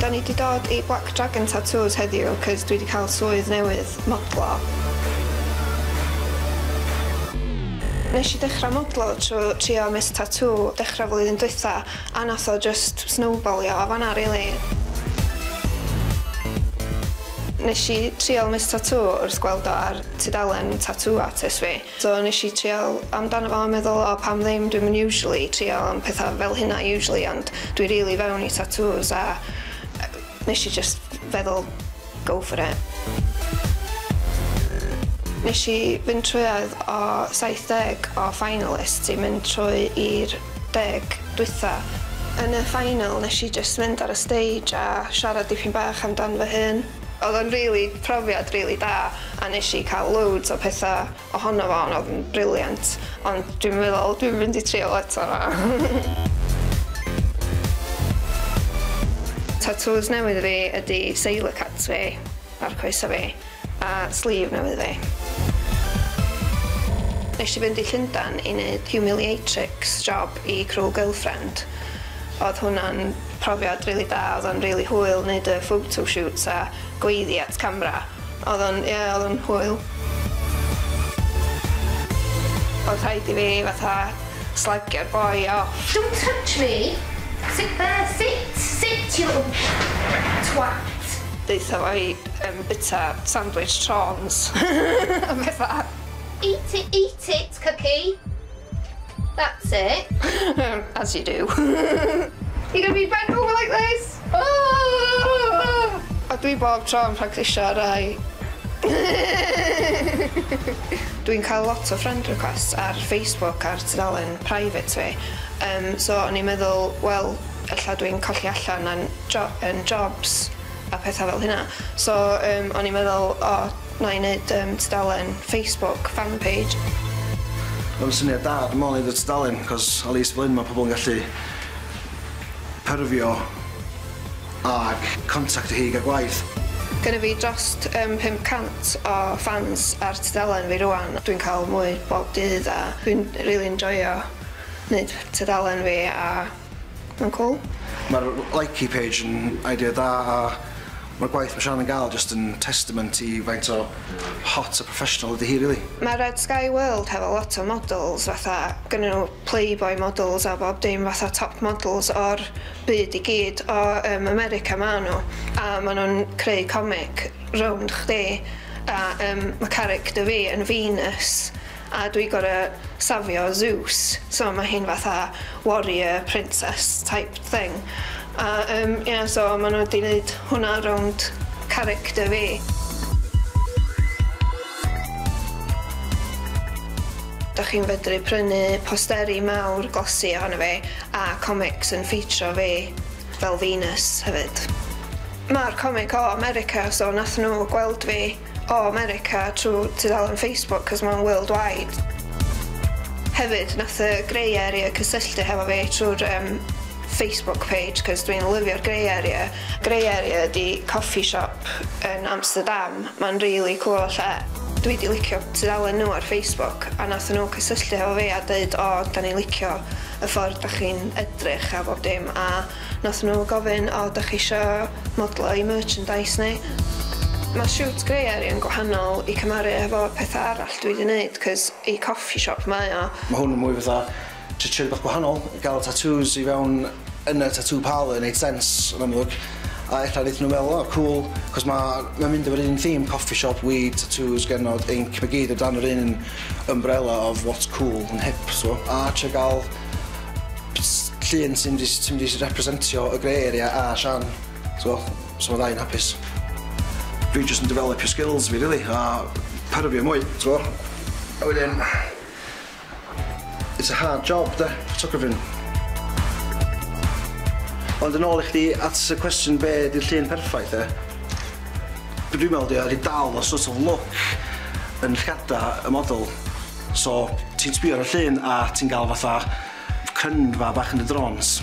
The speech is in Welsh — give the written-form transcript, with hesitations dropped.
Da ni 'di dod i Black Dragon Tattoos heddiw 'cos dwi 'di cael swydd newydd modlo. Nesh i dechra modlo trw trio Miss Tattoo dechra flwyddyn dwytha a nath o jyst snowbolio o fan 'na rili. Nesh i trial Miss Tattoo wrth gweld o ar tudalen tattoo artist fi. So nesh i trial amdano fo a meddwl o pam ddim, dwi'm yn usually trial am petha fel hynna usually ond dwi rili fewn i tattoos a nesh i jyst feddwl go for it. Nesh i fynd trwyodd o 70 o finalists i mynd trwy i'r 10 dwytha. Yn y final nesh i jyst mynd ar y stage a siarad dipyn bach amdan fy hun. O'dd o'n rili profiad rili da a nesh i ca'l loads o petha ohono fo ond o'dd yn brilliant ond dwi'n meddwl dwi'n mynd i trial eto 'na. Tattoos newydd fi ydi sailor cats fi ar coesa fi a sleeve newydd fi. Nesh i fynd i Llundan i neud humiliatrix job i Cruel Girlfriend. O'dd hwnna'n profiad rili da o'dd o'n rili hwyl neud y photo shoots a gweiddi at camera. O'dd o'n ie o'dd o'n hwyl. O'dd rhaid i fi fatha slagio'r boi off. Don't touch me! Sit there, sit! Sit you little twat! Deutha fo i bita sandwich prawns a petha. Eat it, eat it, cookie. That's it. As you do. You gonna be bent over like this? Oh! A dwi bob tro yn practisio rai. Dwi'n cael lot o friend requests ar Facebook ar tudalen private fi. So o'n i'n meddwl, wel, ella dwi'n colli allan yn yn jobs a petha fel hynna. So o'n i'n meddwl, o, na i neud tudalen Facebook fan page. Mae'n syniad da, dwi'n meddwl, neud y tudalen, cos at least fel hyn mae pobl yn gallu pyrfio ag contactio hi i gael gwaith. Gynna fi drost 500 o fans ar tudalen fi rŵan. Dwi'n cael mwy bob dydd a dwi'n rili enjoio neud tudalen fi a mae'n cool. Mae'r Likey page yn idea da a mae'r gwaith mae Sian yn gael just yn testament i faint o hot a professional ydy hi, really. Mae Red Sky World hefo lot o models fatha, gynnyn nhw Playboy models a bob dim fatha top models o'r byd i gyd o America ma' nhw a ma' nhw'n creu comic rownd chdi a ma' character fi yn Venus a dwi gor'o' safio Zeus, so ma' hi'n fatha warrior princess type thing a ie so ma' nhw 'di neud hwnna rownd character fi. Dach chi'n fedru prynu posteri mawr glossy ohono fi a comics yn featuro fi fel Venus hefyd. Ma'r comic o America so nath nhw gweld fi o America trw tudalen Facebook 'cos ma'n worldwide. Hefyd nath y Grey Area cysylltu hefo fi trw'r Facebook page 'cos dwi'n lyfio'r Grey Area. Grey Area ydi coffee shop yn Amsterdam. Ma'n really cool lle. Dwi 'di licio tudalen nhw ar Facebook a nath nhw cysylltu hefo fi a deud o 'dan ni'n licio y ffordd 'dach chi'n edrych a bob dim a nath nhw gofyn o 'dach chi isio modlo i merchandise ni. Ma' shoot Grey Area yn gwahanol i cymharu efo petha arall dwi 'di neud 'cos i coffee shop mae o. Mae hwn yn mwy fatha trio rhywbeth gwahanol, gael tattoos i fewn yn y tattoo parlour neud sense yn amlwg. A ella wnaethon nhw meddwl, oh cool, cos ma mynd efo'r un theme, coffee shop, weed, tattoos, genod, ink, mae gyd o dan yr un umbrella of what's cool and hip, so. A trio gael llun sy'n mynd i representio y Grey Area a Sian, so mae ddau'n hapus. Dwi jyst yn developio skills fi, really, a pyrfio mwy, so. A wedyn, it's a hard job, de, photographing. Ond yn ôl i chdi at y cwestiwn be di'r llun perffaith, e? Dwi'n meddwl di, ydi dal o sort of look yn llgada y model. So, ti'n sbio ar y llun a ti'n gael fatha cynfa bach yn y drons.